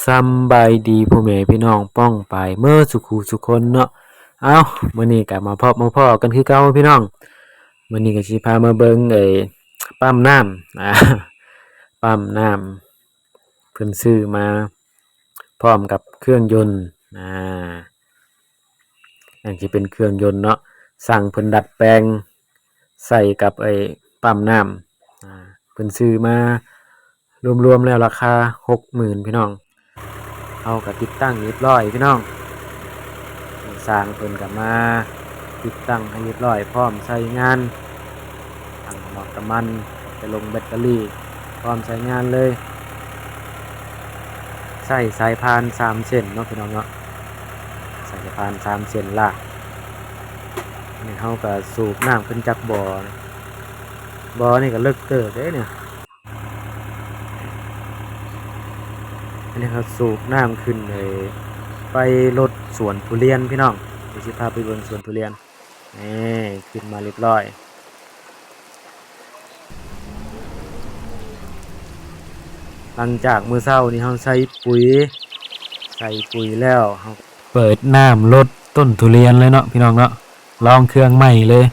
ສຳບາຍດີພໍ່ແມ່ພີ່ນ້ອງປ້ອງປາຍເໝິດສູ່ຄູ່ສູ່ຄົນເນາະ. ເອົ້າ ມື້ນີ້ກໍມາພົບມາພໍ້ກັນຄືເກົ່າພີ່ນ້ອງ. ມື້ນີ້ກໍຊິພາມາເບິ່ງໄອ້ປ້ຳນ້ຳ ອາ ປ້ຳນ້ຳ ເພິ່ນຊື້ມາພ້ອມກັບເຄື່ອງຍົນ ອາ ອັນທີ່ເປັນເຄື່ອງຍົນເນາະ ຊ່າງເພິ່ນດັດແປງໃສ່ກັບໄອ້ປ້ຳນ້ຳ ອາ ເພິ່ນຊື້ມາລວມໆແລ້ວລາຄາຫົກໝື່ນພີ່ນ້ອງ. ເຮົາກໍຕິດຕັ້ງຮຽບຮ້ອຍພີ່ນ້ອງ ຊ່າງເພິ່ນກໍມາຕິດຕັ້ງໃຫ້ຮຽບຮ້ອຍ ພ້ອມໃຊ້ງານ ຕັ້ງໝອກນ້ຳມັນ ໄປລົງແບັດເຕີຣີ ພ້ອມໃຊ້ງານເລີຍ. ໃຊ້ສາຍພານສາມເສັ້ນເນາະພີ່ນ້ອງເນາະ ໃຊ້ສາຍພານສາມເສັ້ນລາກ. ອັນນີ້ເຮົາກໍສູບນ້ຳຂຶ້ນຈາກບໍ່ ບໍ່ນີ້ກໍເລິກເຕີບເດ້ນີ້. ອັນນີ້ເຮົາສູບນ້ຳຂຶ້ນໄປ ໄປລົດສວນທຸລຽນພີ່ນ້ອງ ດຽວຊິພາໄປເບິ່ງສວນທຸລຽນ. ນີ້ ຂຶ້ນມາຮຽບຮ້ອຍ. ຫຼັງຈາກມື້ເຊົ້ານີ້ເຮົາໃສ່ປຸຍ ໃສ່ປຸຍແລ້ວ ເຮົາເປີດນ້ຳລົດຕົ້ນທຸລຽນເລີຍເນາະພີ່ນ້ອງເນາະ ລອງເຄື່ອງໃໝ່ເລີຍ.